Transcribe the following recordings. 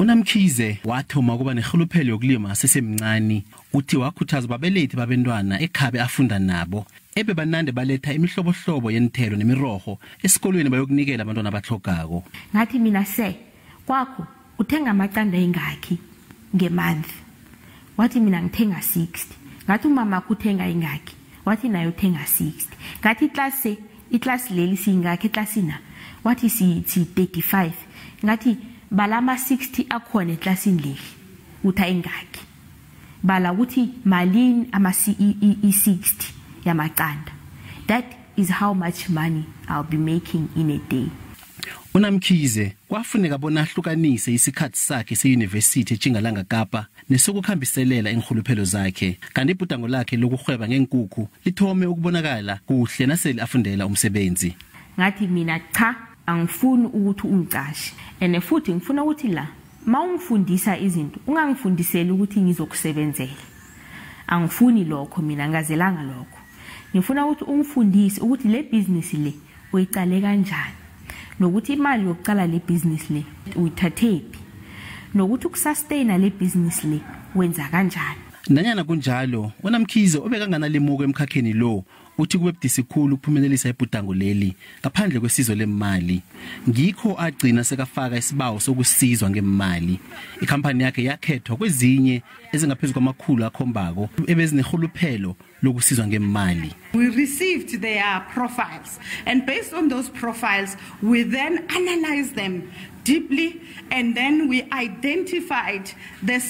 UNamkhize wathoma ukuba nerhuluphelo yokulima sesemncani. Uthi wakhuthaza babelethi babentwana ekhabe afunda nabo ebebanande baletha imihlobohlobo yenithelo nemirorho esikolweni bayokunikela abantwana abatlhogako. Ngathi mina, se kwakho uthenga amaqanda ingakhi ngemonth? Wathi, "Mina ngithenga 60." Ngathi, "Umama uthenga ingakhi?" Wathi, "Naye uthenga 60." Ngathi, "Iklasi, iklasi leli singakhi eklasini?" Wathi, "Si 35." Ngathi, "Bala ama 60 akhona eklasini leli, uthi ayingakhi. Bala ukuthi malini ama i-60 yamaqanda." That is how much money I'll be making in a day. UNamkhize kwafuneka bona ahlukanise isikhathi sakhe seyunivesithi eTjingalanga Kapa nesokukhambiselela inrhuluphelo zakhe, kanti ibhudango lakhe lokurhweba ngeenkukhu lithome ukubonakala kuhle nasele afundela umsebenzi. Ngathi mina, "Cha, angifuni ukuthi ungicashe, and futhi ngifuna ukuthi la mawungifundisa izinto, ungangifundiseli ukuthi ngizokusebenzela. Angifuni lokho mina, ngazelanga lokho. Ngifuna ukuthi ungifundise ukuthi le business le uyiqale kanjani, nokuthi imali yokuqala le business le uyithathephi, nokuthi ukusustaina le business le wenza kanjani." Nanyana kunjalo, uNamkhize obekanganalimuko emkhakheni lo uthi kube budisi khulu ukuphumelelisa ibhudango leli ngaphandle kwesizo lemali. Ngikho agcina sekafaka isibawo sokusizwa ngemali. Ikhampani yakhe yakhethwa kwezinye ezingaphezulu kwamakhulu akhombako ebezinehuluphelo lokusizwa ngemali. We received their profiles, and based on those profiles, we then analyzed them deeply, and then we identified the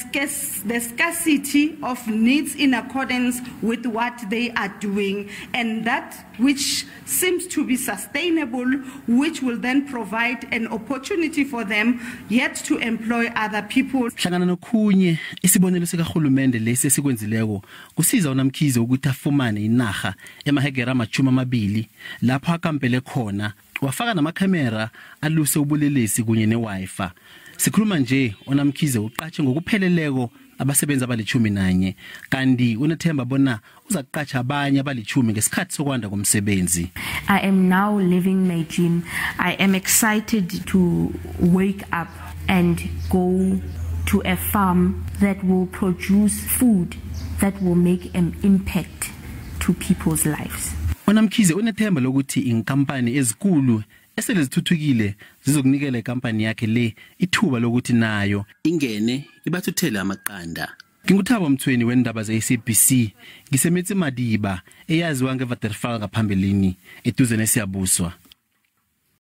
scarcity of needs in accordance with what they are doing, and that which seems to be sustainable, which will then provide an opportunity for them yet to employ other people. Hlangana nokhunye, isibonelo sikarhulumende lesi esikwenzileko kusiza uNamkhize ukuthi afumane inarha emahegera 20 lapho akampele khona, wafaka namakhamera aluse ubulelesi kunye ne-Wi-Fi. Sikhuluma nje, uNamkhize uqatshe ngokupheleleko abasebenzi abali-11, kanti unethemba bona uzakuqatsha abanye abali-10 ngesikhathi sokwanda komsebenzi. I am now living my dream. I am excited to wake up and go to a farm that will produce food that will make an impact to people's lives. UNamkhize unethemba lokuthi inkampani ezikulu esele zithuthukile zizokunikela ikampani yakhe le ithuba lokuthi nayo ingene ibathuthele amaqanda. NginguThabo Mthweni wendaba ze-SABC, ngiseMetsi Madiba, eyaziwa ngeVaterval ngaphambilini, eduze neSiyabuswa.